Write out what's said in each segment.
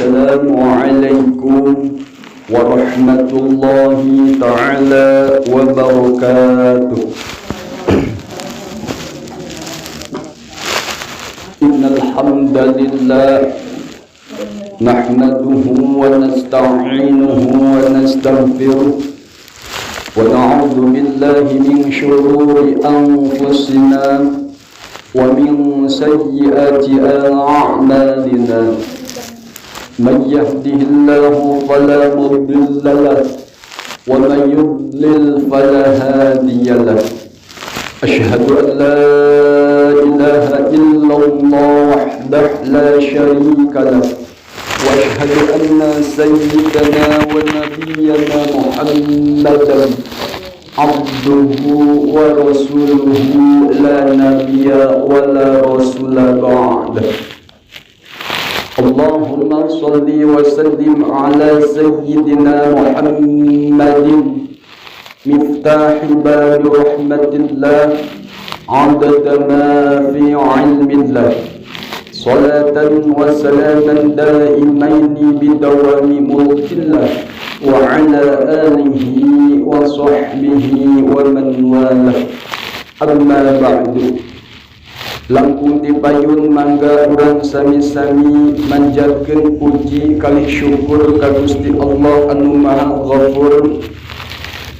السلام عليكم ورحمة الله تعالى وبركاته. إن الحمد لله نحمده ونستعينه ونستغفره ونعوذ بالله من شرور أنفسنا ومن سيئات أعمالنا. من يهده الله فلا مضل له ومن يضلل فلا هادي له. أشهد أن لا إله إلا الله وحده لا شريك له وأشهد أن سيدنا ونبينا محمدا عبده ورسوله لا نبي ولا رسول بعده. اللهم صل وسلم على سيدنا محمد مفتاح باب رحمة الله عدد ما في علم الله، صلاة وسلاما دائمين بدوام ملك الله وعلى آله وصحبه ومن والاه. أما بعد. Langkung tipayun mangga urang sami-sami manjatkeun puji kali syukur ka Gusti Allah anu Maha Ghafur,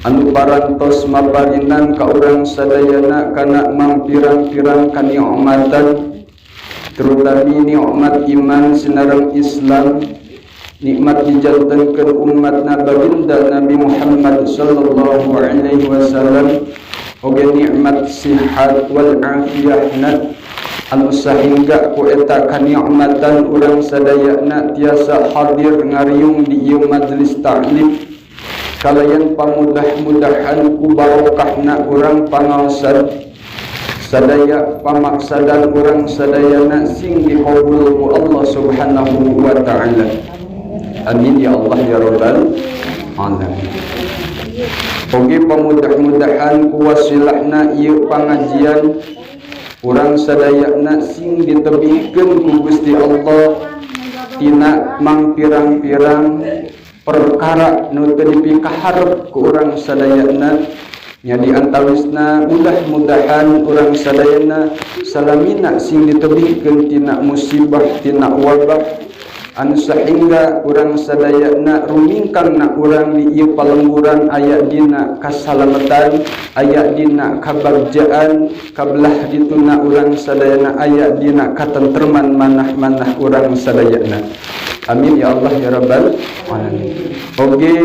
anu parantos maparinan ka urang sadayana kana mangpirang-pirang kanikmatan, terutami nikmat iman sinareng Islam, nikmat dijantenkeun umatna baginda Nabi Muhammad sallallahu alaihi wasallam, oge nikmat sihat wal afiyahna anu sahingga ku eta kanikmatan urang sadayana tiasa hadir ngariung di ieu majelis taklim kalayan pamudah-mudahan ku barokahna urang pangaosan sadaya pamaksadan urang sadayana sing dikabul ku Allah Subhanahu wa taala. Amin ya Allah ya rabbal alamin. Oge pamudah-mudahan ku wasilahna ieu pangajian urang sadayana sing ditebihkeun ku Gusti Allah tina mangpirang-pirang perkara nu teu dipikaharep ku urang sadayana. Nya di antawisna mudah-mudahan urang sadayana salamina sing ditebihkeun tina musibah, tina wabah, anu sahingga urang sadayana rumingkangna urang di ieu palemburan aya dina kasalamatan, aya dina kabagjaan, kabelah dituna urang sadayana aya dina katentreman manah-manah urang sadayana. Amin ya Allah ya rabbal alamin. Oge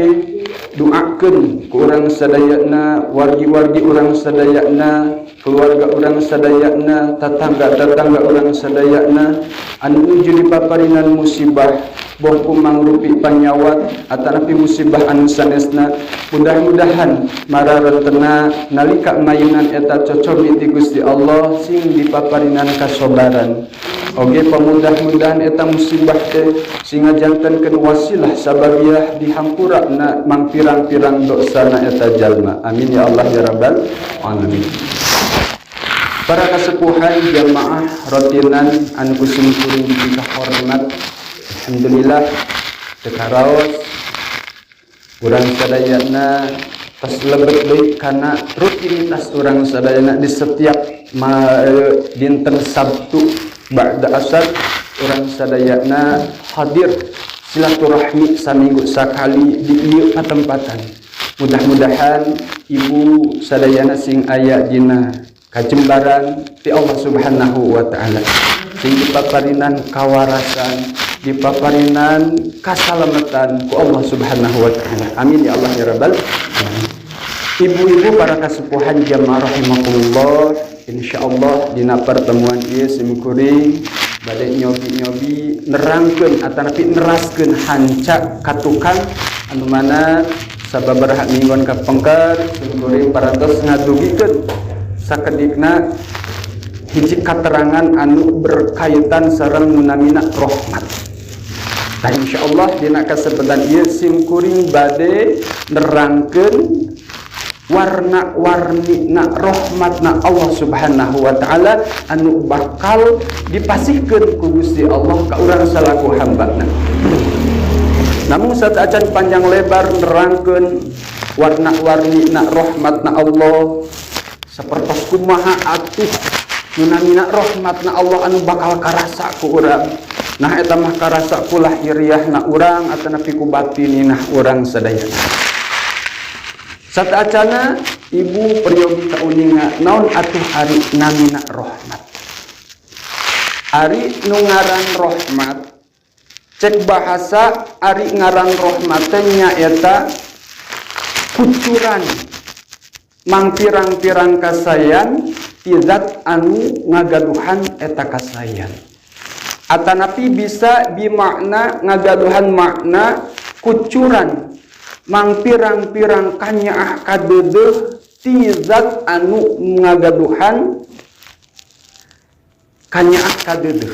doakeun ku urang sadayana, wargi-wargi urang sadayana, keluarga urang sadayana, tetangga-tetangga urang sadayana anu nuju dipaparinan musibah, boh ku mangrupi panyawat atanapi musibah anu sanesna. Mudah-mudahan mararentena nalika mayunan eta cocobi ti Gusti Allah sing dipaparinan kasobaran. Oge pamudah-mudahan eta musibah teh sing ngajantenkeun wasilah sababiah dihampurana mangpirang-pirang dosana eta jalma. Amin ya Allah ya rabbal alamin. Para kasepuhan jamaah rotinan anu ku simkuring dipikahormat, alhamdulillah teu karaos urang sadayana tos lebet deui kana rutinitas urang sadayana di setiap dinten Sabtu ba'da asar urang sadayana hadir silaturahmi saminggu sakali di ieu patempatan. Mudah-mudahan ibu sadayana sing aya dina kajembaran ti Allah Subhanahu wa taala, sing dipaparinan kawarasan, dipaparinan kasalamatan ku Allah Subhanahu wa taala. Amin ya Allah ya rabbal alamin. Ibu-ibu para kasepuhan jamaah rahimakumullah, insyaallah dina pertemuan ieu simkuring bade nyobi-nyobi nerangkeun atanapi neraskeun hanca katukang anu mana sababaraha mingguan kapengker simkuring parantos ngadugikeun sakedikna hiji katerangan anu berkaitan sareng munamina rahmat. Nah, insyaallah dina kasempatan ieu simkuring bade nerangkeun warna-warni na rahmatna Allah Subhanahu wa taala anu bakal dipasihkeun ku Gusti Allah ka urang salaku hambana. Namun sateuacan panjang lebar nerangkeun warna-warni na rahmatna Allah, sapertos kumaha atuh nu namina rahmatna Allah anu bakal karasa ku urang. Nah, eta mah karasa ku lahiriahna urang atanapi ku batininah urang sadayana. Sateuacana, ibu peryogi kauninga naon atuh ari namina rahmat. Ari nu ngaran rahmat, cek bahasa, ari ngaran rahmat teh nyaeta kucuran mangpirang-pirang kasayan ti zat anu ngagaduhan eta kasayan, atanapi bisa bimakna ngagaduhan makna kucuran mangpirang-pirang kanyaah kadeudeuh ti zat anu ngagaduhan kanyaah kadeudeuh,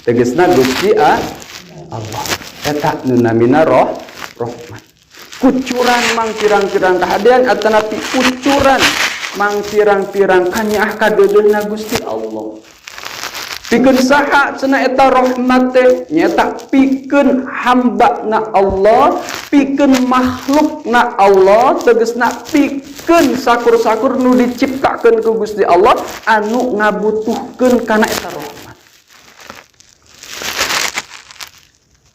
tegesna Gusti Allah. Eta nu namina roh rahmat, kucuran mangpirang-pirang kahadean atanapi kucuran mangpirang-pirang kanyaah kadeudeuhna Gusti Allah. Pikeun saha cenah eta rahmat teh? Nyaeta pikeun hamba na Allah, pikeun makhluk na Allah, tegesna pikeun sakur-sakur nu diciptakeun ku Gusti Allah anu ngabutuhkeun kana eta rahmat.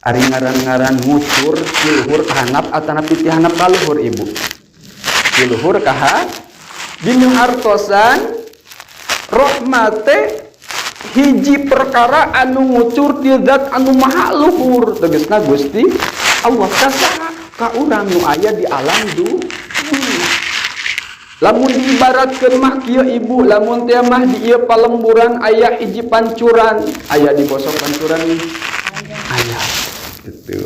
Ari ngaran-ngaran ngucur ti luhur ka handap atanapi ti handap ka luhur, ibu? Ti luhur ka dinu artosan rahmat teh hiji perkara anu ngucur ti zat anu maha luhur, tegesna Gusti Allah, ka saha? Ka urang nu aya di alam dunia. Lamun diibaratkeun mah kieu, ibu, lamun teh mah di ieu palemburan aya hiji pancuran, aya di bosok pancuran aya gitu.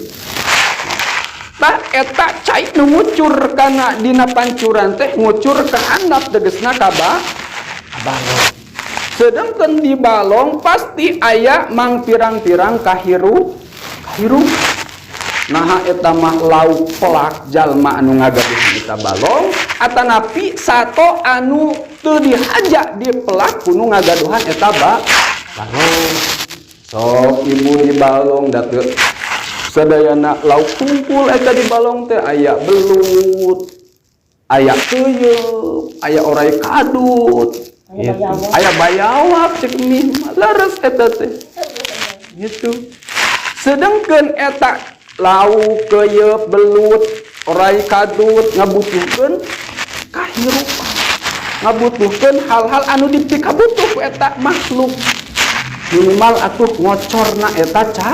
Tah, eta cai nu ngucur kana dina pancuran teh ngucur ka handap, tegesna ka balong. Sedangkan di balong pasti aya mangpirang-pirang kahiru kahiru. Nah, eta mah lauk pelak jalma anu ngagaduhan eta balong atanapi sato anu teu dihaja di pelak kudu ngagaduhan eta balong. Sok ibu, di balong da teu sadayana lauk kumpul eta di balong teh? Aya belut, aya keuyeup, aya oray kadut Aya gitu. Bayawak. Aya bayawak cek mih leres eta teh gitu. Sedangkan eta lauk keuyeup, belut, oray kadut ngabutuhkeun kahirupan, ngabutuhkeun hal-hal anu dipikabutuh ku eta makhluk. Minimal atuh ngocorna eta eta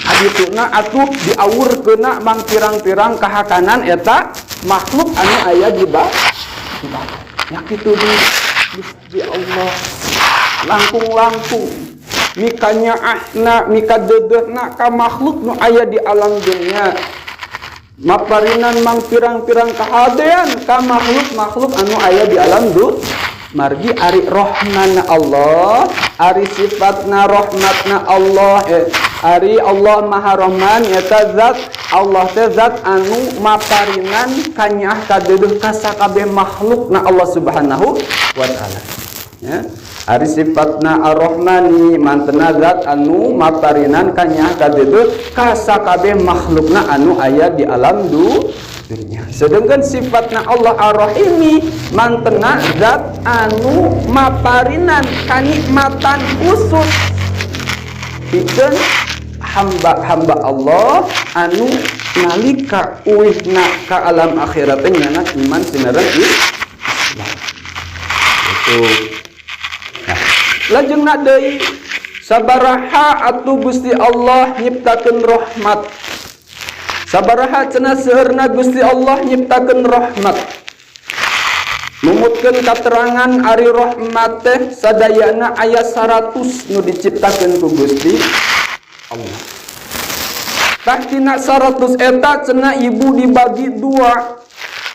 adituna atuh diawurkeunna mangpirang-pirang kahakanan eta makhluk anu aya di bawah. Ya kitu di Gusti Allah langkung-langkung mikanyaahna, mikadeudeuhna ka makhluk nu aya di alam dunia, maparinan mangpirang-pirang kahadean ka makhluk-makhluk anu aya di alam dunia. Margi ari rohmana Allah, ari sifatna rahmatna Allah, ari Allah Maha Rahman, eta zat Allah teh zat anu maparinan kanyaah kadeudeuh ka sakabeh makhlukna Allah Subhanahu wa taala, ya. Ari sifatna Ar-Rahmani mantena zat anu maparinan kanyaah kadeudeuh ka sakabeh makhlukna anu aya di alam dunia. Sedangkan sifatna Allah Ar-Rahimi mantena zat anu maparinan kanikmatan khusus pikeun hamba-hamba Allah anu nalika uihna ka alam akhirat teh nyana iman sinareng Islam. Itu. Nah, lajengna deui, sabaraha atuh Gusti Allah nyiptakeun rahmat? Sabaraha cenah seueurna Gusti Allah nyiptakeun rahmat? Numutkeun katerangan, ari rahmat teh sadayana aya 100 nu diciptakeun ku Gusti Allah. Tah, tina 100 eta cenah, ibu, dibagi dua.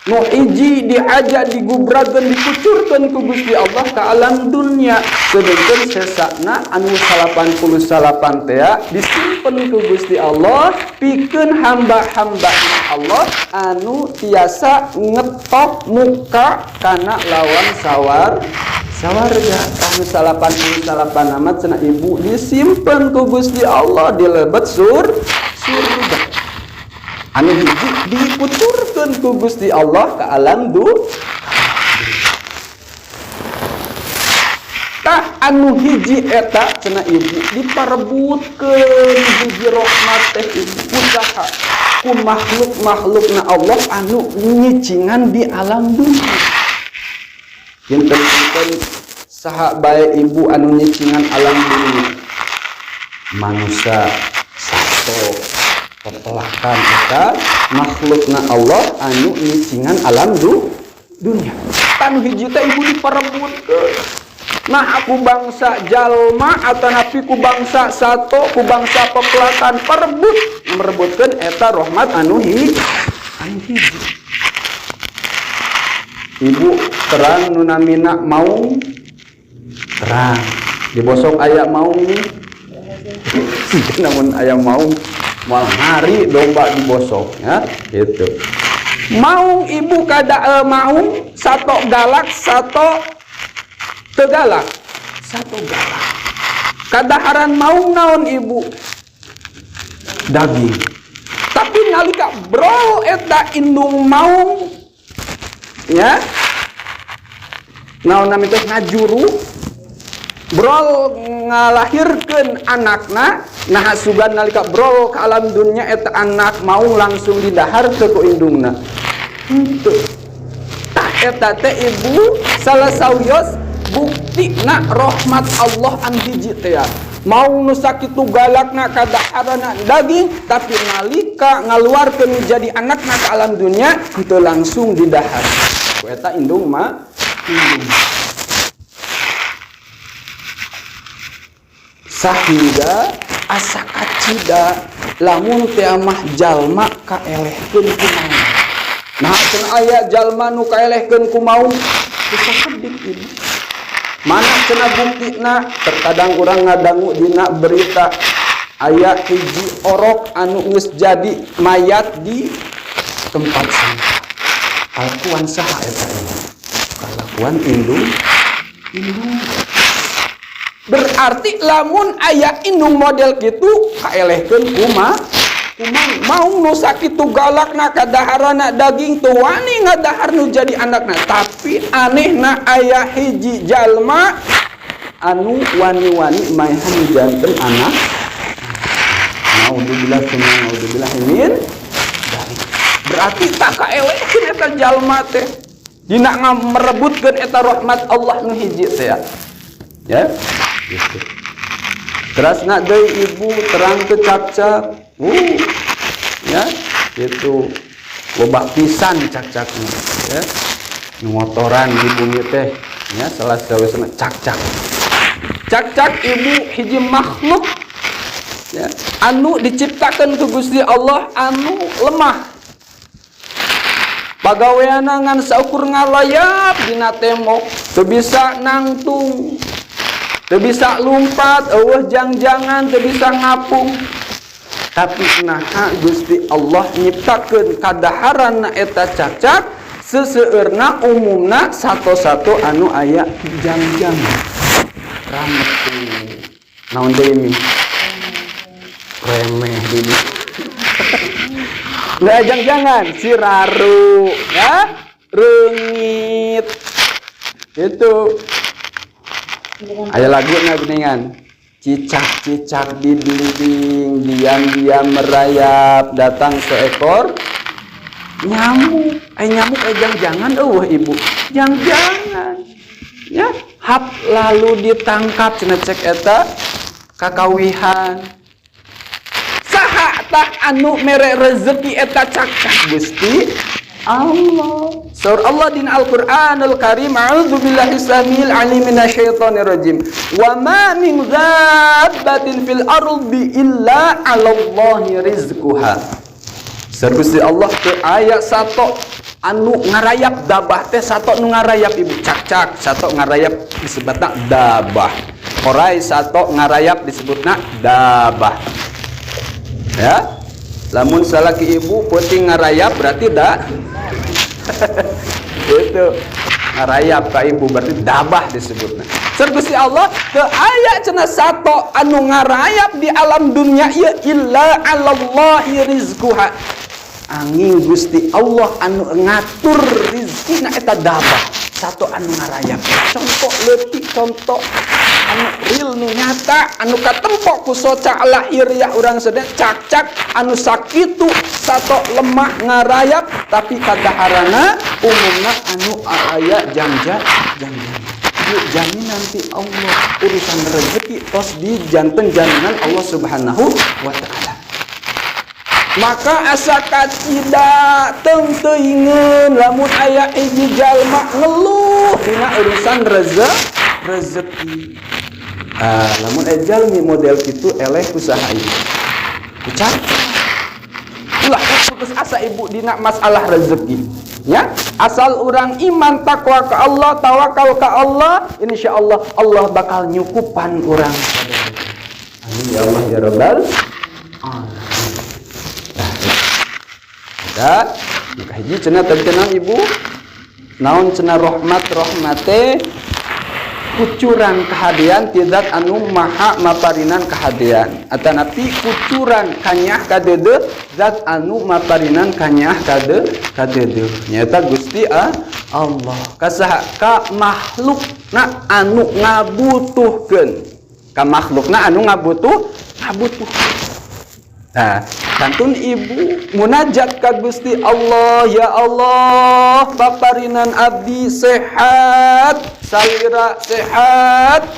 Nu hiji diajak, digubrakeun, dikucurkeun ku Gusti Allah ke alam dunia, sedangkan sesana anu 89 teh disimpen ku Gusti Allah pikeun hamba-hamba Allah anu tiasa ngetok muka kana lawang sawarga. Anu 89 amat cenah, ibu, disimpen ku Gusti Allah di lebet surga. Surga. Anu hiji dikucurkeun ku Gusti Allah ka alam dunya. Tah anu hiji eta cenah ibu diparebutkeun hiji rahmat teh ibu usaha ku makhluk-makhlukna Allah anu nyicingan di alam dunia. Kinten-kinten saha bae ibu anu nyicingan alam dunia? Manusia sato pepelakan eta makhlukna Allah anu nyicingan alam dunia. Tanu hiji teh ibu diparebutkeun. Nah aku bangsa jalma atanapi ku bangsa sato ku bangsa pepelakan perebut merebutkeun eta rahmat anu hiji. Ibu terang nu namina maung terang dibosok aya maung namun aya maung moal hari domba dibosok ya gitu. Maung ibu kada maung sato galak sato tegalak sato galak. Kadaharan maung naon ibu? Daging. Tapi nalika brol eta indung maung ya naon nami teh ngajuru brol ngalahirkeun anakna. Nah sugan nalika brol ke alam dunia eta anak maung langsung didahar ke ku indungna. Henteu. Tah eta teh ibu salah sawios bukti na rahmat Allah anu hiji teh ya. Maung nu sakitu galakna kadaharana daging tapi nalika ngaluarkeun jadi anakna ke alam dunia henteu langsung didahar. Ku eta indung mah indung. Sahingga asa kacida lamun teh mah jalma kaelehkeun ku maung. Nah cenah aya jalma nu kaelehkeun ku maung bisa kedik ibu. Mana cenah buktina? Terkadang urang ngadangu dina berita aya hiji orok anu geus jadi mayat di tempat sampah. Kalakuan saha eta ieu? Kalakuan indung. Indung. Berarti lamun aya indung model kitu kaelehkeun kumaha? Kumaha maung nu sakitu galakna kadaharana daging teu wani ngadahar nu jadi anakna. Tapi anehna aya hiji jalma anu wani-wani maehan nu janten anak. Naudzubillah tsumma naudzubillah min dzalik. Berarti tak kaelehkeun eta jalma teh dina merebutkeun eta rahmat Allah nu hiji teh ya. Ya. Gitu. Terus nak deui ibu terang ke cakcak. Ya, itu loba pisan cakcakna ya. Ngotoran di bumi teh ya salah sawisna cakcak. Cakcak ibu hiji makhluk ya, anu diciptakan ku Gusti Allah anu lemah. Pagaweana ngan saukur ngalayap dina tembok, teu bisa nangtung, teu bisa lumpat, eueuh jang-jangan, teu bisa ngapung. Tapi naha Gusti Allah nyiptakeun kadaharan eta cakcak seseueurna umumna sato-sato anu aya jang-jangan. Ramet naon deui mi? Remeh deui. Nggak jang-jangan si raru ya, reungit. Itu. Aya laguna geuningan. Cicak-cicak di dinding, diam-diam merayap, datang seekor nyamuk. Nyamuk jang-jangan eueuh ibu. Jang-jangan. Ya, hap lalu ditangkap cenah cek eta kakawihan. Saha tah anu mere rezeki eta cakcak Gusti Allah. Surah Allah dina Al-Qur'anul Karim, a'udzubillahi samil alim minasyaitonir rajim. Wa ma min dzabbatin fil ardi illa 'alallahi rizquha. Saur Gusti Allah teu aya sato anu ngarayap dabah teh sato nu ngarayap ibu cakcak sato ngarayap disebutna dabah. Orai sato ngarayap disebutna dabah. Ya. Lamun salaki ibu peuting ngarayap berarti da itu. Ngarayap ka ibu, berarti dabah disebutna. Saur Gusti Allah, teu aya cenah sato anu ngarayap di alam dunia ieu illa 'alallahi rizquha. Anging Gusti Allah anu ngatur rizkina eta dabah sato anu ngarayap. Contoh leutik, contoh anu real, nu nyata, anu katempo ku soca lahiriah urang sadaya, cakcak anu sakitu sato lemah ngarayap, tapi kadaharana umumna anu aya jangja jangjang. Ieu jaminan ti Allah, urusan rezeki tos di janten jaminan Allah Subhanahu wa Ta'ala. Maka asa kacida teuingeun lamun aya hiji jalma ngeluh dina urusan rezeki. Ah, lamun aya jalmi model kitu, eleh ku saha ibu? Ku ulah putus asa ibu dina masalah rezeki ya. Asal orang iman, takwa ke Allah, tawakal ke Allah, insya Allah Allah bakal nyukupan urang. Amin ya Allah ya Rabbal alamin. Nah, maka hiji cenah tadi cenah ibu, naon cenah rahmat? Rahmate kucuran kahadean ti zat anu maha maparinan kahadean, atanapi kucuran kanyah kadeudeuh zat anu maparinan kanyah kadeudeuh, nyaeta Gusti Allah. Kasaha? Ka makhlukna anu ngabutuhkeun, ka makhlukna anu ngabutuh. Nah, kantun ibu munajat ka Gusti Allah, "Ya Allah, paparinan abdi sehat salira, sehat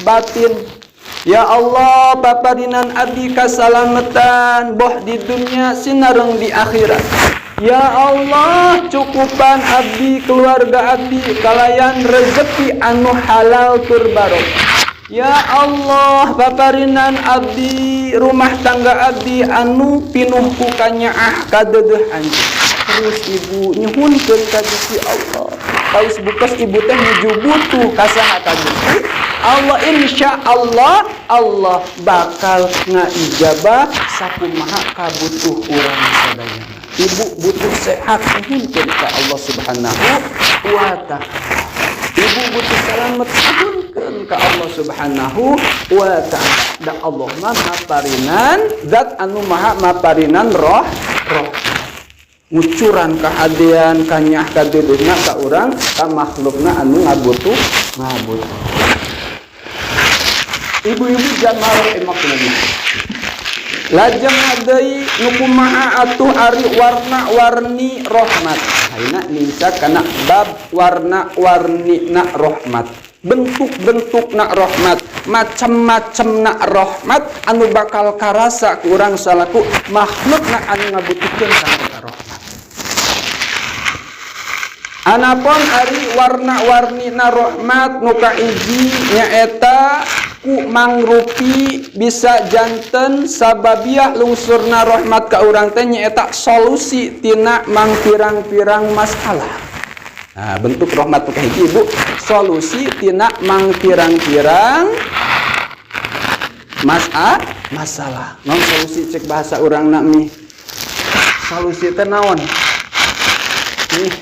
batin. Ya Allah, paparinan abdi kasalamatan boh di dunia sinareng di akhirat. Ya Allah, cukupan abdi, keluarga abdi kalayan rezeki anu halal tur barokah. Ya Allah, paparinan abdi rumah tangga abdi anu pinuh ku kanyaah kadeudeuh anjeun." Terus ibu nyuhunkeun ka Gusti Allah. Kaus bukos ibu teh nuju butuh ka saha? Ka Gusti Allah. Insya Allah Allah bakal ngaijabah sakumaha kabutuh urang sadayana. Ibu butuh sehat, nyuhunkeun ka Allah Subhanahu wa Ta'ala. Ibu butuh selamat, nyuhunkeun ka Allah Subhanahu wa Ta'ala. Da Allah mah maparinan, zat anu maha maparinan roh roh ngucuran kahadean kanyah kadeudeuhna ka urang, ka makhlukna anu ngabutuh ngabutuh. Ibu-ibu jamaah rahimakumullah, lajeng deui nu kumaha atuh ari warna-warni rahmat? Ayeuna nincak kana bab warna-warni na rahmat, bentuk-bentuk na rahmat, macam-macam na rahmat anu bakal karasa ku urang salaku makhluk na anu ngabutuhkeun kana rahmat. Anapun ari warna-warni na rahmat, nu kahiji nyaeta ku mangrupi bisa janten sababiah lungsurna rahmat ka urang teh nyaeta solusi tina mangpirang-pirang masalah. Nah, bentuk rahmat nu kahiji, ibu, solusi tina mangpirang-pirang masalah. Non solusi cek bahasa urang nak mi? Solusi teh naon? Nih.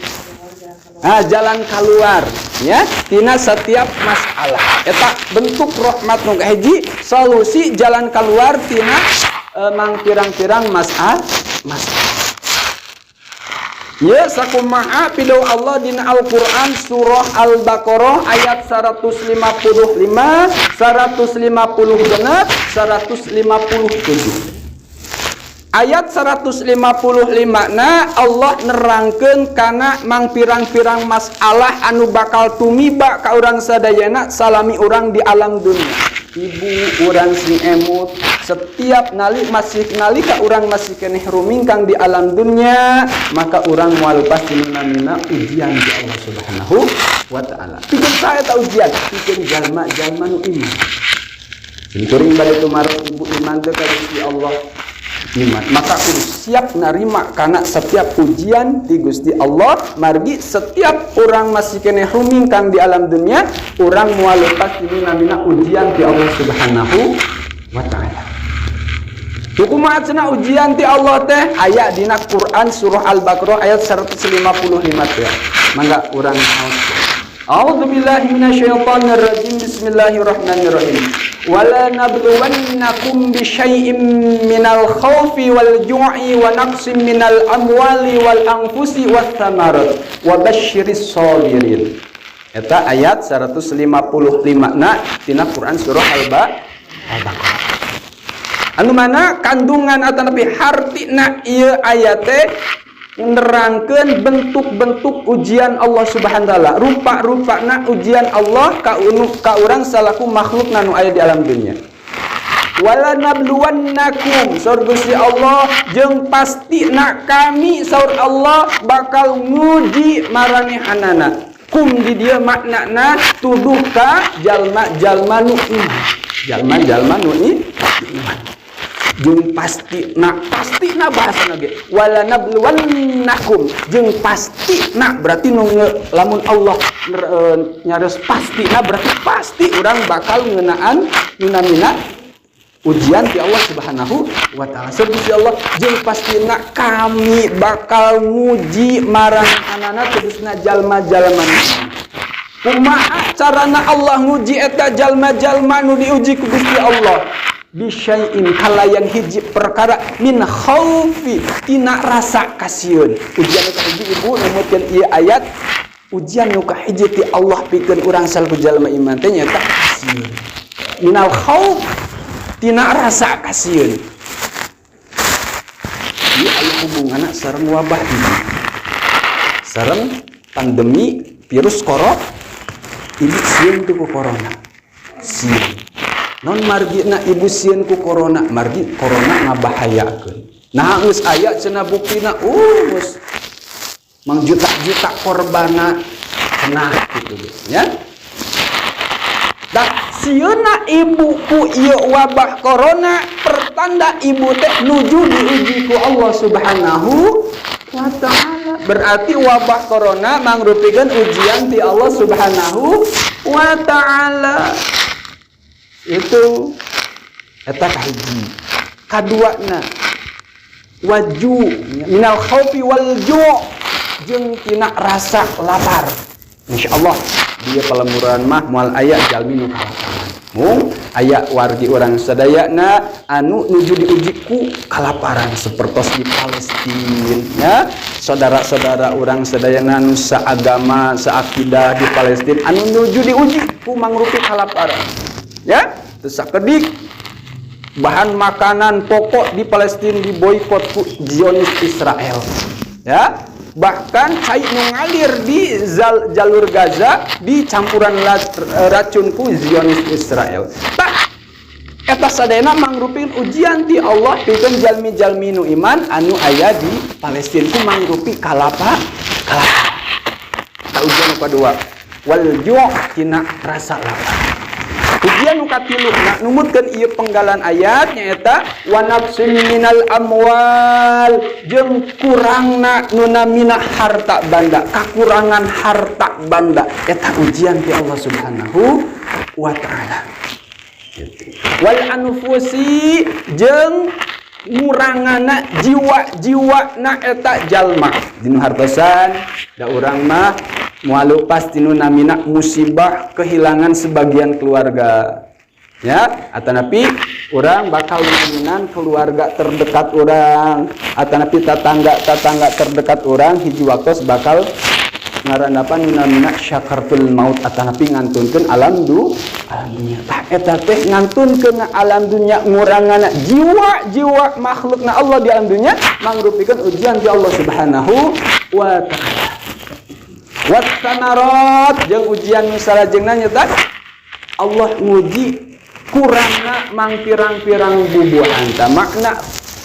Ah, jalan keluar ya tina setiap masalah. Eta bentuk rahmat nu kahiji, solusi jalan keluar tina mangpirang-pirang masalah. Ya, sakumaha pidawuh Allah dina Al-Qur'an surah Al-Baqarah ayat 155, 156, 157. Ayat 155 na Allah nerangkeun kana mangpirang-pirang masalah anu bakal tumiba ka urang sadayana salami urang di alam dunia. Ibu, urang sing emut, setiap nali masih nalika urang masih keneh rumingkang di alam dunia, maka urang moal lepas ti namina ujian di Allah Subhanahu wa Ta'ala. Pikeun saha eta ujian? Pikeun jalma-jalma nu iman. Kuring bade tumaros, ibu iman teh ka Gusti Allah? Iman. Maka kudu siap narima karena setiap ujian di Gusti Allah, margi setiap orang masih keneh rumingkang di alam dunia, urang moal lepas ti namina ujian di Allah Subhanahu wa Ta'ala. Kumaha cenah ujian ti Allah teh? Aya dina Quran surah Al-Baqarah ayat 155 teh. Mangga urang maos. A'udzubillahi minasyaitonirrajim. Bismillahirrahmanirrahim. Wala nabluwannakum bisyai'im minal khawfi wal ju'i wa naqsim minal amwali wal anfusi wath thamarat wa basyiris sabirin. Eta ayat 155 na tina Quran surah Al-Baqarah. Anu mana kandungan atanapi hartina ieu ayat teh nerangkeun bentuk-bentuk ujian Allah Subhanahu wa taala, rupa-rupana ujian Allah ka ka urang salaku makhluk nu aya di alam dunia. Wala nabluwannakum, saur Gusti Allah, jeung pastina kami, saur Allah, bakal nguji maranehanana. Kum di dieu maknana tuduh ka jalma-jalma nu iman, jalma-jalma nu iman. Jeung pasti na, pasti na bahasa ge wala nabluwannakum jeung pasti na, berarti nu lamun Allah nyarios pasti na, berarti pasti urang bakal ngeunaan nunamina ujian ti Allah Subhanahu wa taala. Seperti Allah, jeung pastina kami bakal nguji maranehanana, tegasna jalma-jalma. Kumaha carana Allah nguji eta jalma-jalma nu diuji ku Gusti Allah? Bisyai'in, kalayan hiji perkara, min khaufi, tina rasa kasieun. Ujian nu kahiji, Ibu, numutkeun ieu ayat, ujian nu kahiji ti Allah pikeun urang salaku jalma iman teh nyaeta kasieun. Minal khauf, tina rasa kasieun. Ieu aya hubunganna sareng wabah ini, sareng pandemi virus corona. Ibu sieun teu ku corona? Sieun. Non margina ibu sieun ku corona? Margi corona ngabahayakeun. Nah, geus aya cenah buktina, geus mangjuta-juta korbana cenah gitu ya. Dah sieuna ibu ku ieu wabah corona, pertanda ibu teh nuju diuji ku Allah Subhanahu wa taala. Berarti wabah corona mangrupikeun ujian ti Allah Subhanahu wa taala. Itu eta kahiji. Kaduana waju minal khaufi wal ju' jeung tina rasa lapar. Insyaallah dia palemuran mah moal aya jalmi nu kalaparan. Mung aya wargi urang sadayana anu nuju diuji ku kalaparan sepertos di Palestina ya, saudara-saudara urang sadayana nu saagama saakidah di Palestina anu nuju diuji ku mangrupi kalaparan ya. Terus sakedik bahan makanan pokok di Palestina diboikot ku Zionis Israel ya, bahkan cai nu ngalir di jalur Gaza dicampuran racun ku Zionis Israel. Tah, eta sadayana mangrupikeun ujian ti Allah pikeun jalmi-jalmi nu iman anu aya di Palestina ku mangrupi kalapa kalapa. Eta ujian nu kadua, wal ju', tina rasa lapar. Ujian nu katilu na numutkeun ieu penggalan ayat nyaeta wa naqsim minal amwal, jeung kurangna nu namina harta banda, kakurangan harta banda, eta ujian ti Allah Subhanahu wa taala. Wal anfusi, jeung ngurangana jiwa-jiwa na eta jalma. Dinu hartosan da urang mah moal lepas tinu namina musibah kehilangan sebagian keluarga ya, atanapi urang bakal naminan keluarga terdekat urang, atanapi tetangga-tetangga terdekat urang hiji waktu bakal ngarandapan nu namina syakaratul maut, atanapi ngantunkeun alam dunya. Tah, eta teh ngantunkeun alam dunya, ngurangan jiwa-jiwa makhlukna Allah di alam dunya, mangrupikeun ujian ti Allah Subhanahu wa taala. Wat samarat, jeung ujian nu salajengna nyata Allah nguji kurangna mangpirang-pirang bubuahan. Tah, makna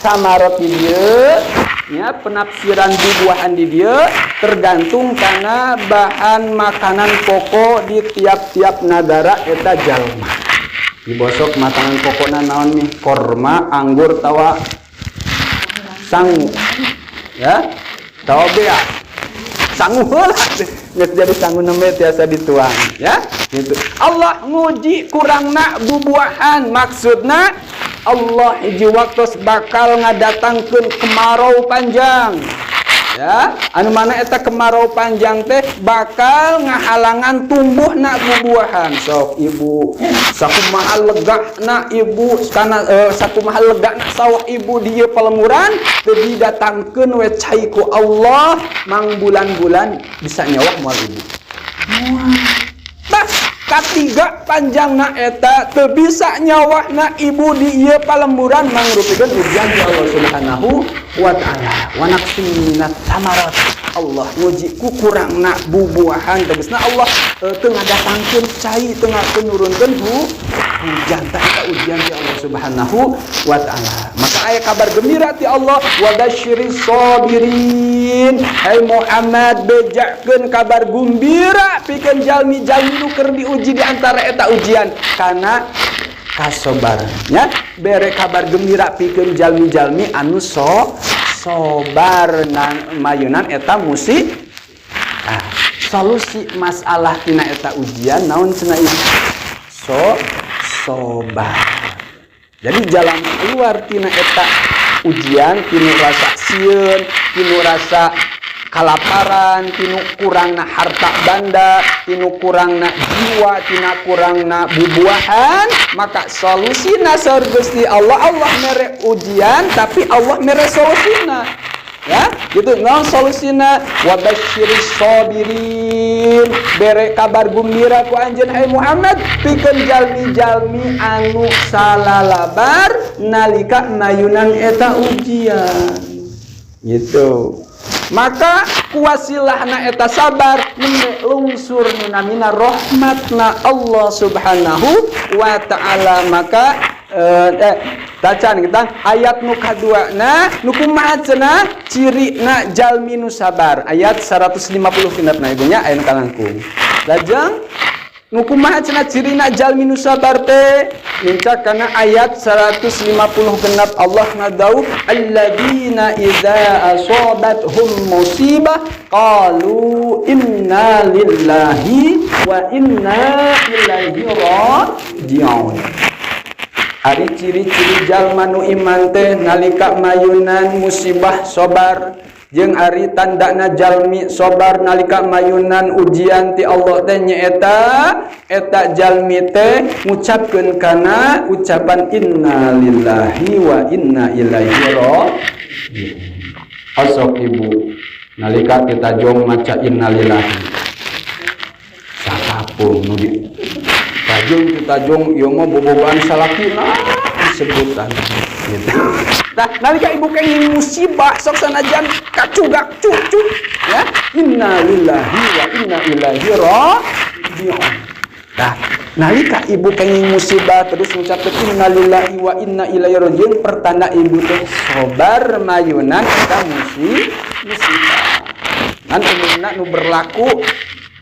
samarat di dieu ya, penafsiran bubuahan di dieu tergantung karena bahan makanan pokok di tiap-tiap negara eta jalma. Dibosok makanan pokokna naon nih? Korma, anggur, tawa sangu ya, tawa bea sangu heula geus jadi sangu nembe tiasa dituang ya gitu. Allah nguji kurangna bubuahan, maksudna Allah hiji waktu bakal ngadatangkeun kemarau panjang. Ya, anu mana eta kemarau panjang teh bakal ngahalangan tumbuhna bubuahan. Sok, Ibu, sakumaha legana Ibu kana sakumaha legana sawah Ibu di ieu palemuran, teu didatangkeun we cai ku Allah mang bulan-bulan, bisa nyawah moal, Ibu? Tah, katiga panjangna eta teu bisa nyawahna Ibu di ieu palemburan mangrupikeun ujian ti Allah Subhanahu wa Taala. Wa naqsim minat samarat, Allah nguji ku kurangna bubuahan, tegasna Allah teu ngadatangkeun cai, teu nurunkeun hujan. Tah, eta ujian ti Allah Subhanahu wa Taala. Maka aya kabar gembira ti Allah, wa basyiris sabirin. Hai Muhammad, bejakeun kabar gumbira pikeun jalmi-jalmi nu keur diuji di antara eta ujian karena kasobaran, ya. Bere kabar gembira pikeun jalmi-jalmi anu sobar nan mayunan eta musibah. Solusi masalah tina eta ujian naon cenah, Ibu? Sobar. Jadi jalan keluar tina eta ujian, tinu rasa sieun, tinu rasa kalaparan, tinu kurangna harta banda, tinu kurangna jiwa, tina kurangna bubuahan, maka solusina saur Gusti Allah, Allah mere ujian tapi Allah mere solusina. Ya, gitu. Naon solusina? Wa basyiris sabirin. Bere kabar gembira ku anjeun, hai Muhammad, pikeun jalmi-jalmi anu salalabar nalika mayunan eta ujian. Gitu. Maka kuwasilahna eta sabar nembe lungsur nu namina rahmatna Allah Subhanahu wa Taala. Maka tacan kita ayat nu kaduana, nu kumaha cenah cirina jalmi nu sabar, ayat 150 genepna, Ibu nya, aya nu kalangkung. Lajeng nu kumaha cenah cirina jalmi nu sabar teh? Minta kana ayat 156 Allah ngadawuh, alladzina idza asabathum musibah qalu inna lillahi wa inna ilaihi raji'un. Ari ciri-ciri jalma nu iman teh nalika mayunan musibah sobar, jeung ari tandana jalmi sobar nalika mayunan ujian ti Allah teh nyaeta eta jalmi teh ngucapkeun kana ucapan inna lillahi wa inna ilaihi raji'un. Osok, Ibu, nalika kita jong maca innalillahi, sakapung nu di tajung kita jong ieu mah bobogohan salakina disebutan gitu. Nah, nalika Ibu kenging musibah, sok sanajan kacugak cucu ya, inna lillahi wa inna ilaihi raji'un. Nah, nalika Ibu kenging musibah terus ngucapkeun inna lillahi wa inna ilaihi raji'un, pertanda Ibu teh sabar mayunan eta musibah. Kan umumna nu berlaku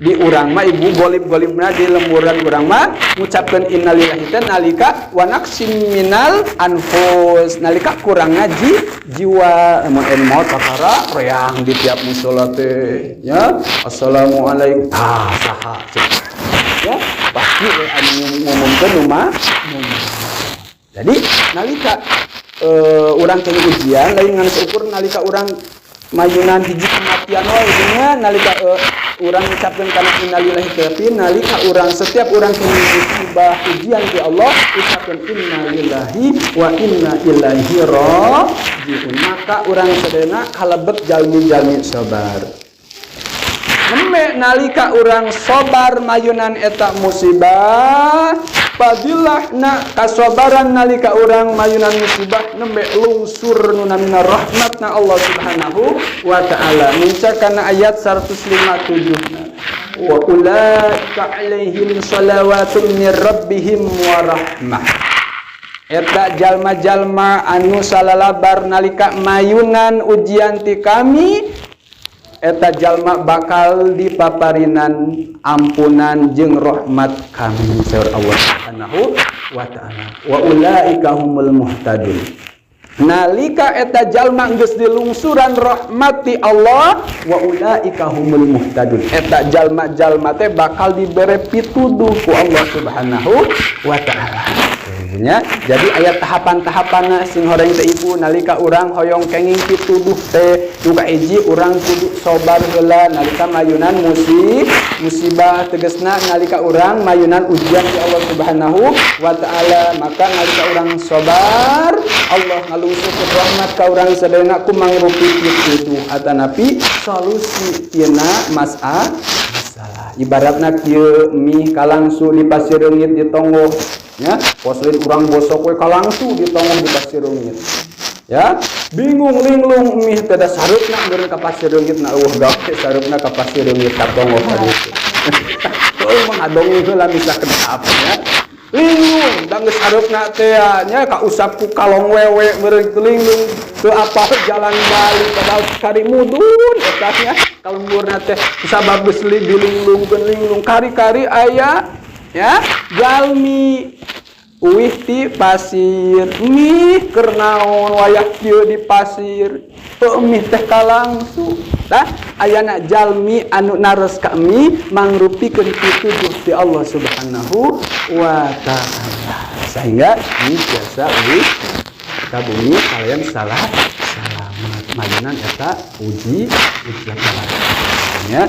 di urang mah, Ibu, golib-golibna di lemburan urang mah ngucapkeun innalillahi teh nalika wa naqsim minal anfus, nalika kurang ngaji jiwa, mun en maot kakara reang di tiap musola teh ya, assalamualaikum, ah saha ya, pasti we anu ngumumkeun nu mah. Jadi nalika urang kena ujian, lain ngan seukur nalika urang mayunan hiji kematian wae nya, nalika urang ngucapkeun kana innalillahi, tapi nalika urang, setiap urang kena musibah ujian ti Allah, ucapkeun innalillahi wa inna ilaihi rajiun, maka urang sadayana kalebet jalmi-jalmi sabar. Nembe nalika urang sobar mayunan eta musibah, fadilahna kasobaran nalika urang mayunan musibah nembe lungsur nu namina rahmatna Allah Subhanahu wa Taala. Minca kana ayat 157, wa ulaika alaihim salawatun mir rabbihim wa rahmah. Eta jalma-jalma anu salalabar nalika mayunan ujian ti kami, eta jalma bakal dipaparinan ampunan jeung rahmat kami, saur Allah Subhanahu wa Taala. Wa ulaika humul muhtadun. Nalika eta jalma geus dilungsuran rahmat ti Allah, wa ulaika humul muhtadun, eta jalma-jalma teh bakal dibere pituduh ku Allah Subhanahu wa Taala. Ibunya. Jadi aya tahapan-tahapan sing horeng teh, Ibu. Nalika urang hoyong kenging pituduh teh, nu kahiji urang kudu sobar heula nalika mayunan musibah, tegesna nalika urang mayunan ujian ti Allah Subhanahu wa Taala. Maka nalika urang sobar, Allah ngalungsurkeun rahmat ka urang sadayana ku mangrupi pituduh atanapi solusi tina masalah. Ibaratna kieu, mie kalangsu di pasir reungit di tonggoh ya, pos lain urang bosok we kalangsu di tonggoh di pasir reungit ya, bingung linglung mie teh, da sareupna meureun ka pasir reungit na eueuh gawe, sareupna ka pasir reungit ka tonggoh tadi itu. Teuing mah ngadongeng heula bisa kedap ya. Linglung da geus sareupna teh nya, kausap ku kalong wewe meureun, linglung teu apal jalan balik, padahal kari mudun eta nya ka lemburna teh. Sabab geus dilinglungkeun linglung, kari-kari aya ya jalmi uih ti pasir. "Mih, keur naon wayah kieu di pasir?" "Teu, mih teh kalangsu." Tah, ayana jalmi anu naros ka mie mangrupikeun pituduh ti Allah Subhanahu wa Taala sehingga mie biasa uih ka bumi kalian salah salamat mayunan eta ujian ya.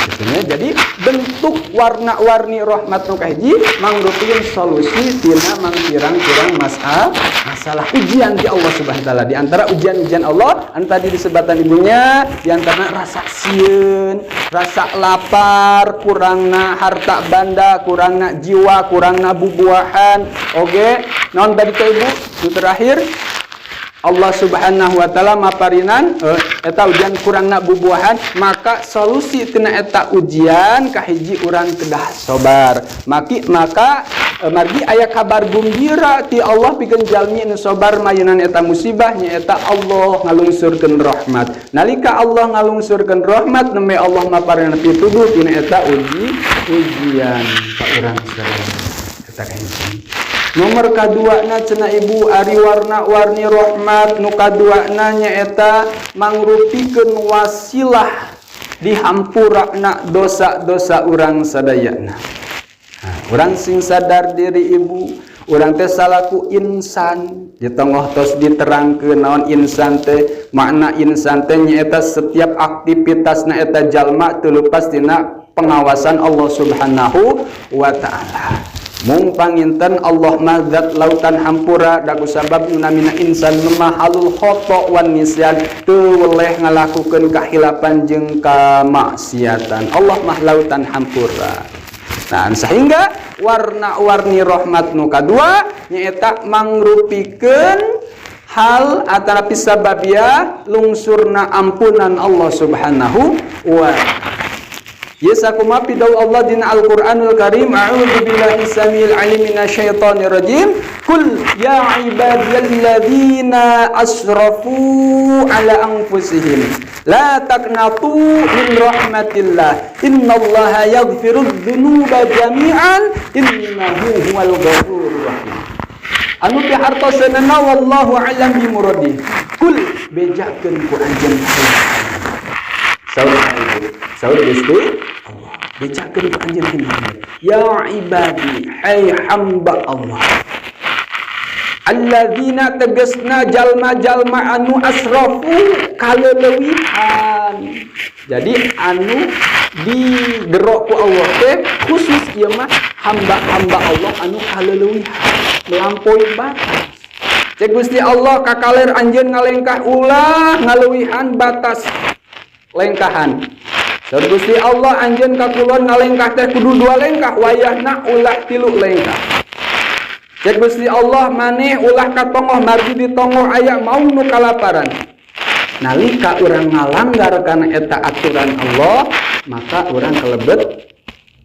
Gitu. Jadi bentuk warna-warni rahmat nu kahiji mangrupikeun solusi tina mangpirang-pirang masalah ujian di Allah Subhanahu wa Taala. Di antara ujian-ujian Allah anu tadi disebutkan ibunya, di antara rasa sieun, rasa lapar, kurangna harta banda, kurangna jiwa, kurangna bubuahan. Oge, naon tadi teh, Ibu? Nu terakhir Allah Subhanahu wa Taala maparinan eta ujian kurangna bubuahan. Maka solusi tina eta ujian kahiji urang kedah sobar. Maka margi aya kabar gumbira ti Allah pikeun jalmi nu sobar mayunan eta musibah, nyaeta Allah ngalungsurkeun rahmat. Nalika Allah ngalungsurkeun rahmat, nembe Allah maparinan pituduh tina eta ujian ka urang sadaya. Eta kahiji. Nomor kaduana cenah, Ibu, ari warna-warni rahmat nu kaduana nyaeta mangrupikeun wasilah dihampurana dosa-dosa urang sadayana. Nah, urang sing sadar diri, Ibu, urang teh salaku insan di tengah tos diterangkeun naon insan teh. Makna insan teh nyaeta setiap aktivitasna eta jalma teu lepas tina pengawasan Allah Subhanahu wa Taala. Mung panginten Allah mah zat lautan hampura, da kusabab nu namina insan mahalul khoto wan nisyan, teu weleh ngalakukeun kahilapan jeung kamaksiatan. Allah mah lautan hampura. Nah, sehingga warna-warni rahmat nu kadua nyaeta mangrupikeun hal atanapi sababia lungsurna ampunan Allah Subhanahu wa Yesakum pidawuh Allah dina Al-Qur'anul Karim. A'udzu billahi samil alim minasyaitonir rajim. Qul ya ibadiyalladzina asrafu ala anfusihim la taqnatu min rahmatillah, innallaha yaghfirudz dzunuba jami'an, innahu huwal ghafurur rahim. Anu pihartoseunana wallahu a'lam bimuradi. Kul, bejakeun ku anjeun. Saur Ibu, saur Gusti Allah, bejakeun ku anjeun Muhammad, ya ibadi, hai hamba Allah, alladzina tegesna jalma-jalma anu asrafu kaleleuwihan. Jadi anu digerok ku Allah teh khusus ieu mah hamba-hamba Allah anu kaleleuwihan, melampaui batas. Cek Gusti Allah, kakaler anjeun ngalengkah ulah ngaleuwihan batas lengkahan. Saur Gusti Allah, anjeun ka kulon ngalengkah teh kudu dua lengkah, wayahna ulah tilu lengkah. Cek Gusti Allah, maneh ulah ka tonggoh, margi di tonggoh aya mau nu kalaparan. Nalika urang ngalanggar kana eta aturan Allah, maka urang kelebet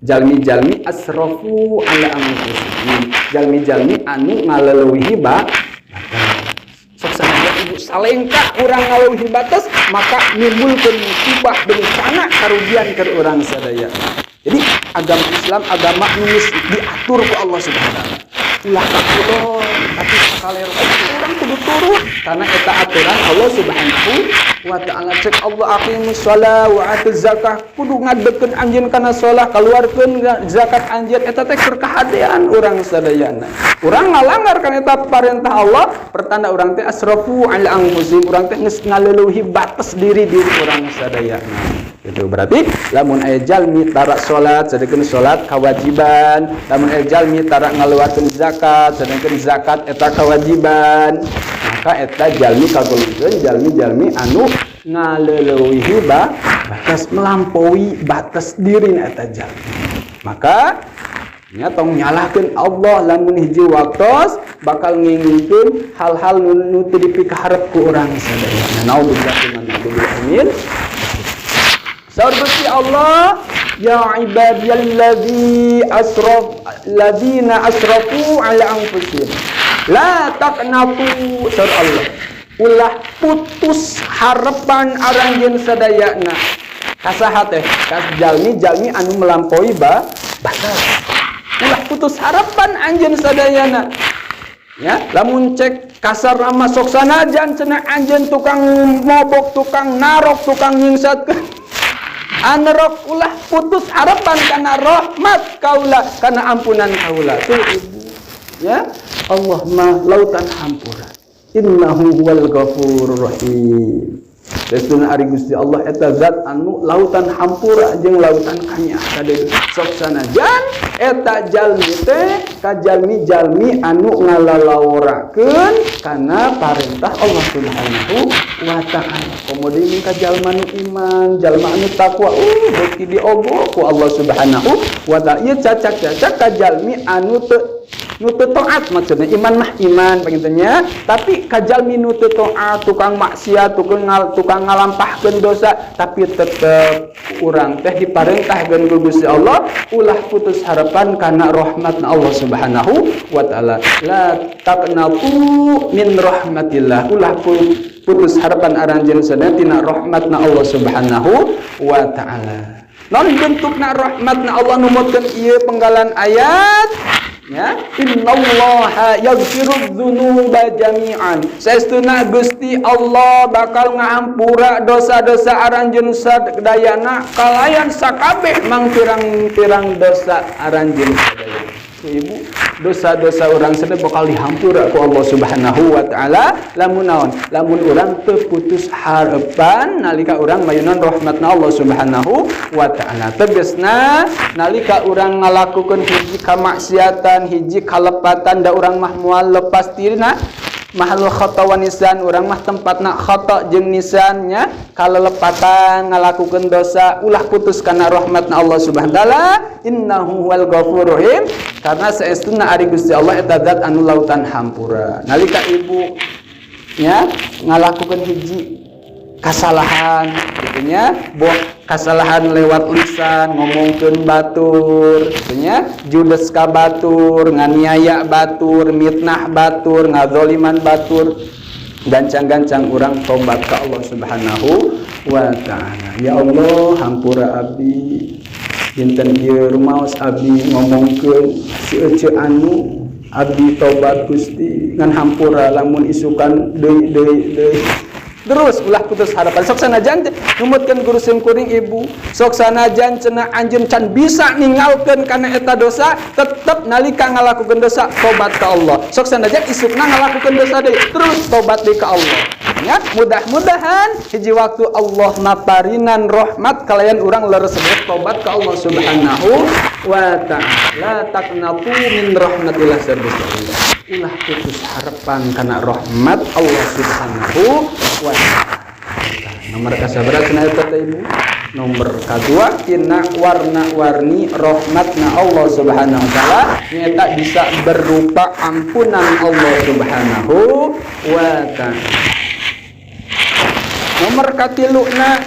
jalmi-jalmi asrafu ala anfusihim, jalmi-jalmi anu ngaleuwihi batas. Sok sanajan, Ibu, salengkah urang ngaleuwihi batas, maka nimbulkeun musibah, bencana, karugian ke urang sadaya. Jadi agama Islam agama nu geus diatur ku Allah Subhanahu wa Taala. Ulah ka kulon tapi ka kaler, urang kudu turut karena eta aturan Allah Subhanahu wa Ta'ala. Cek Allah, aqimus shalah wa atuz zakah, kudu ngadegkeun anjeun kana salat, kaluarkeun zakat anjeun. Eta teh keur kahadean urang sadayana. Urang ngalanggar kana eta parentah Allah, pertanda urang teh asrafu ala anfusihim, urang teh geus ngaleuwih batas diri-diri urang sadayana. Itu berarti lamun aya jalmi tara salat, sedangkan salat kewajiban, lamun aya jalmi tara ngaluarkeun zakat, sedangkan zakat eta kewajiban, maka eta jalmi kagolongkeun jalmi-jalmi anu ngaleuwihi batas, melampaui batas diri eta jalmi. Maka nya tong nyalahkeun Allah lamun hiji waktos bakal ngingkeun hal-hal nu teu dipikaharep ku urang sadaya. Naudzubillah min. Saur Gusti Allah, ya ibadiyalladzi asraf ladzina asrafu ala anfusihim la taqnatu. Saur Allah, ulah putus harapan aranjeun sadayana. Kasaha teh? Ka jalmi-jalmi anu melampaui batas. Ulah putus harapan anjeun sadayana. Ya, lamun cek kasar mah, sok sanajan cenah anjeun tukang mobok, tukang narok, tukang nyingsatkeun anerok, ulah putus harapan karena rahmat kaula, karena ampunan kaula. Tuh, Ibu, ya, Allah mah lautan hampura. Innahu huwal ghafurur rahim. Saestuna ari Gusti Allah eta zat anu lautan hampura jeung lautan kanyaah kade. Sok sanajan eta jalmi teh ka jalmi-jalmi anu ngalalaworakeun kana parentah Allah Subhanahu wa Ta'ala. Komo deui ka jalma nu iman, jalma anu takwa, beuki diogo ku Allah Subhanahu wa Ta'ala. Ieu cacak-cacak ka jalmi anu teu, nu teu taat. Maksudnya iman mah iman panginten nya, tapi ka jalmi nu teu taat, tukang maksiat, tukang ngalampahkeun dosa, tapi tetep urang teh diparentahkeun ku Gusti Allah ulah putus harapan karena rahmatna Allah Subhanahu wa Ta'ala. La taqnatu min rahmatillah, ulah putus harapan aranjeun sadaya tina rahmatna Allah Subhanahu wa Ta'ala. Non bentukna rahmatna Allah numutkeun ieu penggalan ayat? Ya, innallaha yaghfiru dzunuba jami'an, saestuna Gusti Allah bakal ngahampura dosa-dosa aranjeun sadayana kalayan sakabeh mangpirang-pirang dosa aranjeun sadayana. Ibu, dosa-dosa urang sadaya bakal dihampura ku Allah Subhanahu wa Ta'ala. Lamun naon? Lamun urang teu putus harapan nalika urang mayunan rahmatna Allah Subhanahu wa Ta'ala. Tegasna, nalika urang ngalakukeun hiji kamaksiatan, hiji kalepatan, da urang mah moal lepas tina mahallul khata wa nisyan, urang mah tempatna khata jeung nisyannya, kalelepatan ngalakukeun dosa, ulah putus kana rahmatna Allah Subhanahu wa Taala. Innahu huwal ghafurur rahim, karena saestuna ari Gusti Allah eta zat anu lautan hampura. Nalika Ibu nya ngalakukeun hiji kasalahan gitu nya, boh kasalahan lewat lisan, ngomongkeun batur gitu nya, judes ka batur, nganiaya batur, mitnah batur, ngazoliman batur, gancang-gancang urang tobat ka Allah Subhanahu wa Ta'ala. Ya Allah, hampura abdi dinten ieu, rumaos abdi ngomongkeun si ece anu, abdi tobat Gusti, ngan hampura lamun isukan deui deui deui. Terus ulah putus harapan. Sok sanajan, numutkeun guru sim kuring, Ibu, sok sanajan cenah anjeun can bisa ninggalkeun kana eta dosa, tetep nalika ngalakukeun dosa tobat ka Allah. Sok sanajan isukna ngalakukeun dosa deui, terus tobat deui ka Allah. Ya, mudah-mudahan hiji waktu Allah maparinan rahmat kalayan urang leres tobat ka Allah Subhanahu wa Ta'ala. La taqnatu min rahmatillah, Allah, ulah putus harapan karena rahmat Allah Subhanahu wa Ta'ala. Nomor kasabaraha cenah eta teh, Ibu? Nomor kedua tina warna-warni rahmatna Allah Subhanahu wa Ta'ala nyata bisa berupa ampunan Allah Subhanahu wa Ta'ala. Nomor katiluna,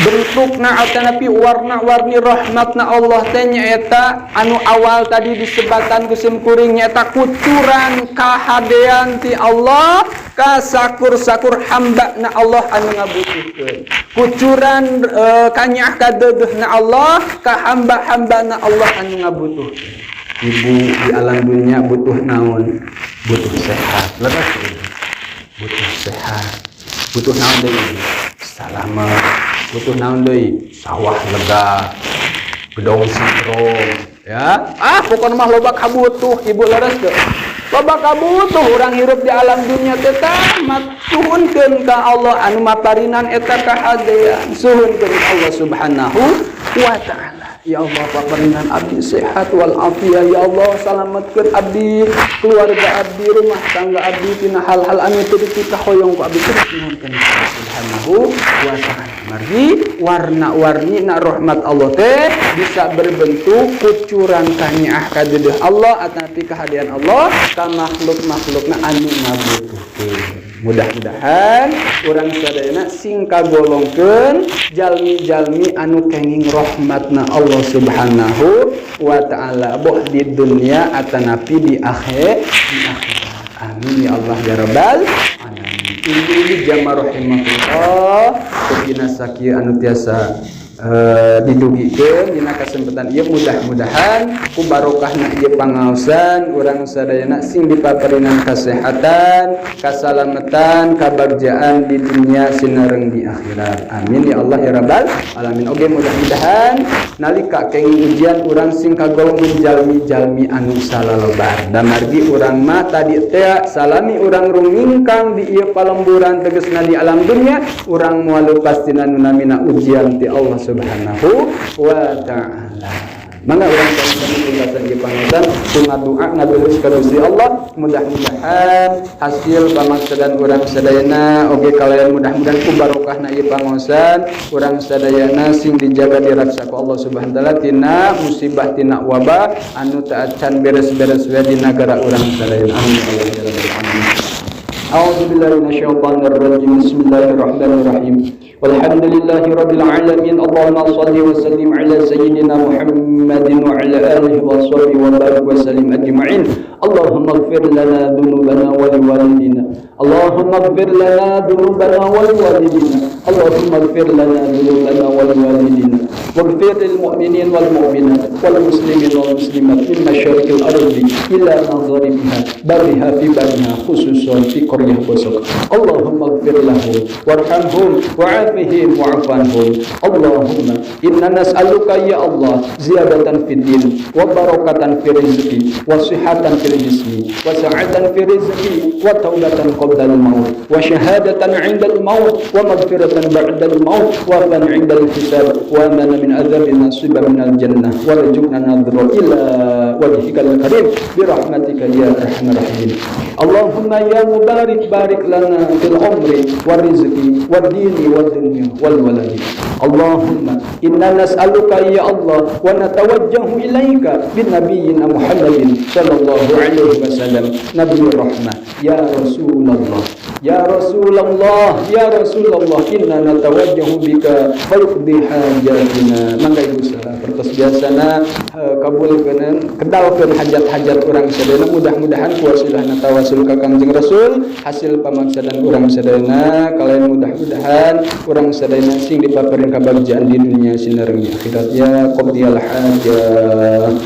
bentukna atanapi warna-warni rahmatna Allah teh nyaeta anu awal tadi disebatan ku sim kuring, nyaeta kucuran kahadean ti Allah ka sakur-sakur hamba na Allah anu ngabutuhkeun, kucuran kanyaah kadeudeuhna Allah ka hamba-hamba na Allah anu ngabutuhkeun. Ibu di alam dunia butuh naon? Butuh sehat, leres ibu. Butuh sehat, butuh naon deui? Salamet. Butuh naon deui? Sawah lega, gedong sintrong, ya. Ah, pokoknya mah loba kabutuh ibu, leres teu? Loba kabutuh urang hirup di alam dunia teh. Tamat, suhunkeun ka Allah anu maparinan eta kahadean, suhunkeun ka Allah Subhanahu wa Ta'ala. Ya Allah, paparinan abdi sehat wal afiyah. Ya Allah, salametkeun abdi, keluarga abdi, rumah tangga abdi tina hal-hal anu teu dipikahoyong ku abdi. Terus nuhunkeun ka Allah Subhanahu wa Ta'ala. Margi warna-warni na rahmat Allah teh bisa berbentuk kucuran kanyaah kadeudeuh Allah atanapi kahadean Allah ka makhluk-makhlukna anu ngabutuhkeun. Mudah-mudahan urang sadayana sing kagolongkeun jalmi-jalmi anu kenging rahmatna Allah Subhanahu wa Ta'ala, boh di dunia atanapi di akhirat. Amin ya Allah ya Rabbal alamin. Ini jamaah rahimakumullah, dina sakieu anu tiasa didugikeun dina kesempatan ieu, mudah-mudahan ku barokahna ieu pangaosan urang sadayana sing dipaparinan kesehatan, kasalamatan, kabagjaan di dunia sinareng di akhirat. Amin ya Allah ya Rabbal alamin. Oke, mudah-mudahan nalika kenging ujian urang sing kagolong jalmi-jalmi anu salalobar. Da margi urang mah tadi teh salami urang rumingkang di ieu palemburan, tegesna di alam dunia, urang moal lepas tina nu namina ujian ti Allah Subhanahu wa Ta'ala. Mangga urang sami-sami pungkasan ieu pangaosan ku ngadoa, ngaduhus ka Gusti Allah, mudah-mudahan hasil pamaksadan urang sadayana oge kalayan mudah-mudahan ku barokahna ieu pangaosan urang sadayana sing dijaga, diraksa ku Allah Subhanahu wa Ta'ala tina musibah, tina wabah anu teu acan beres-beres we di nagara urang sadayana. Amin ya Allah ya Rabbal alamin. أعوذ بالله من الشيطان الرجيم. بسم الله الرحمن الرحيم. والحمد لله رب العالمين. اللهم صل وسلم على سيدنا محمد وعلى آله وصحبه وبارك وسلم أجمعين. اللهم اغفر لنا ذنوبنا ولوالدينا. اللهم اغفر لنا ذنوبنا ولوالدينا. اللهم اغفر لنا ذنوبنا ولوالدينا، واغفر للمؤمنين والمؤمنات والمسلمين والمسلمات من مشارق الأرض إلى مغاربها، برها في برها، خصوصا في قرية بوسok. اللهم اغفر لهم وارحمهم وعافهم واعف عنهم. اللهم إنا نسألك يا الله زيادة في الدين وبركة في الرزق وصحة في الجسم وسعة في الرزق وتوبة قبل الموت وشهادة عند الموت ومغفرة بعد الموت وعفوا عند الحساب وأمانا من عذاب، نصيبا من الجنة، وارزقنا النظر إلى وجهك الكريم برحمتك يا أرحم الراحمين. اللهم يا مبارك بارك لنا في العمر والرزق والدين والدنيا والولد. اللهم إنا نسألك يا الله ونتوجه إليك بنبينا محمد صلى الله عليه وسلم، نبي الرحمة. يا رسول الله، يا رسول الله، يا رسول الله، إنا نتوجه بك فيقضي حاجاتنا. Mangga ibu sapertos biasana kabulkeun, kedalkeun hajat-hajat urang sadayana. Mudah-mudahan ku wasilahna tawasul ka Kangjeng Rasul hasil pamaksadan urang sadayana kalayan mudah-mudahan urang sadayana sing dipaparin kabagjaan di dunia sinareng di akhirat. Ya qadiyal hajat.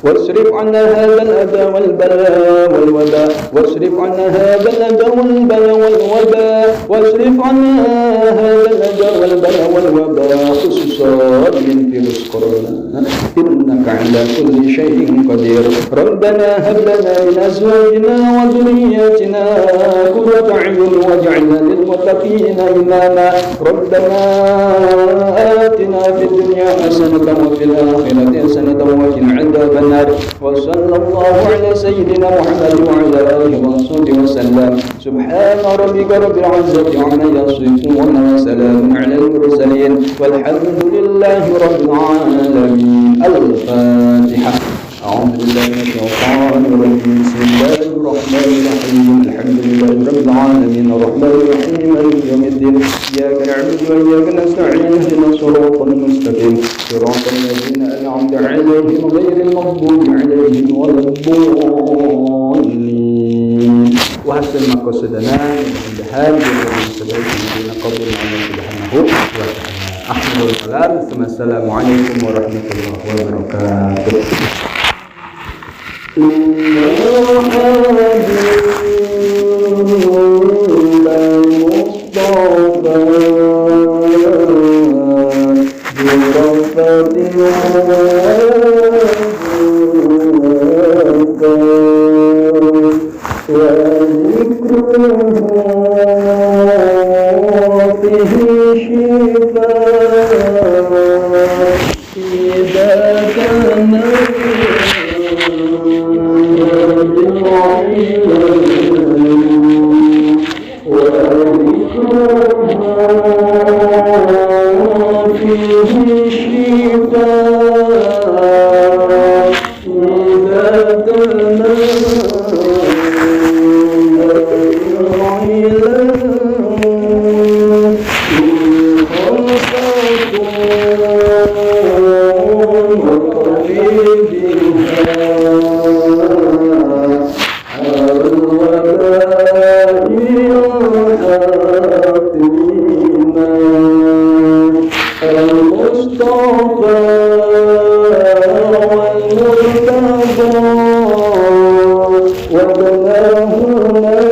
واصرف عنا هذا الأذى والبلاء والوباء. واصرف عنا هذا الأذى والبلاء والوباء. واصرف عنا هذا الأذى والبلاء والوباء، خصوصا من فيروس كورونا، إنك على كل شيء قدير. ربنا هب لنا من أزواجنا وذرياتنا قرة أعين واجعلنا للمتقين إماما. ربنا آتنا في الدنيا حسنة وفي الآخرة حسنة وقنا عذاب النار. وصلى الله على سيدنا محمد وعلى آله وصحبه وسلم. سبحان ربك رب العزة عما يصفون وسلام على المرسلين والحمد لله رب العالمين. الفاتحة. أعوذ بالله من الشيطان الرجيم. بسم الله الرحمن الرحيم. الحمد لله رب العالمين، الرحمن الرحيم، مالك يوم الدين. إياك نعبد وإياك نستعين، اهدنا الصراط المستقيم، صراط الذين أنعمت عليهم غير المغضوب عليهم ولا الضالين. Wa hasan maqasadana. Mudah-mudahan dina qabul Allah Subhanahu wa taala. Akhirul kalam. Assalamualaikum warahmatullahi wabarakatuh. المصطفى والمرتضى وابنهما.